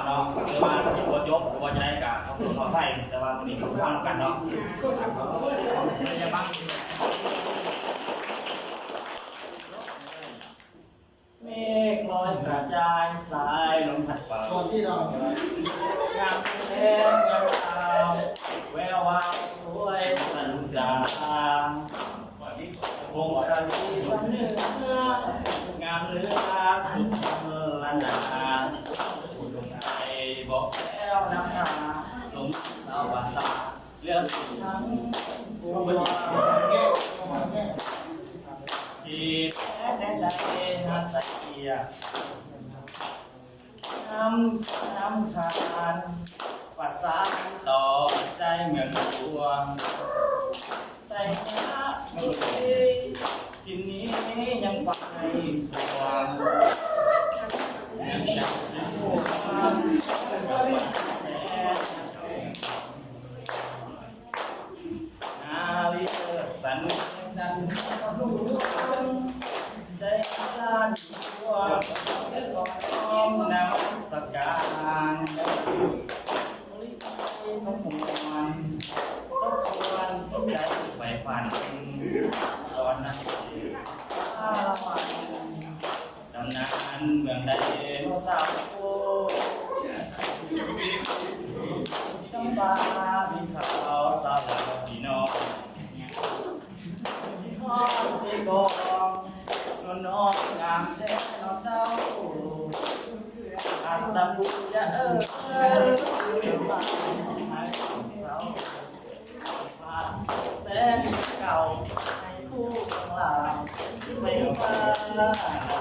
ເນາະ ຫຼືວ່າຊິບໍ່ຈົບ ຫຼືວ່າຈັ່ງໃດກໍຂໍໂທດຂໍອະໄພ ແຕ່ວ່າມື້ນີ້ມາຟັງນຳກັນເນາະ. ເມກລອຍກະຈາຍ ສາຍລົມພັດເປົ່າ ຍາມແລງຍາມເຊົ້າ ແວວວາວສວຍສະດຸດຕາ ຜົງຄະລີສຳເໜືອ ງາມເຫຼືອສຸດລະນາ ຜູ້ດົງໄຊບອກແລ້ວນຳທາ ສົມສາວາສາ ເຫຼືອສຸດທັງປວງ ທີ່ແທ້ແມ່ນໄດ້ຫາໃສ່ເກຍ ນຳ ນຳທານ ປະສານຕໍ່ໃຈເມືອງຫຼວງ ໄຊຍະບູລີ ທີ່ນີ້ຍັງໄປສວງ ຍັງຊິບວງ ນາລີເລີດສັນຈັນທະລຸດວງ ໃຈລານດວງ ນ້ອມນະມັດສະການ ບໍລິໄທມາມ່ວນ ທົບທວນໃຈໄປຝັນ ຕອນນັ້ນສາລະວັນ ຕຳນານເມືອງໃດເນາະສາວໂອ້ ຈຳປາມີຂ່າວສາວລາວພີ່ນ້ອງ ຮອດເຊກອງ ນວນນ້ອງງາມແທ້ເນາະເຈົ້າ ອັດຕະປຸຍະເອີຍ ແສນເກົ່າໃຫ້ຄູ່ກັນລາວ ໄປວ່າ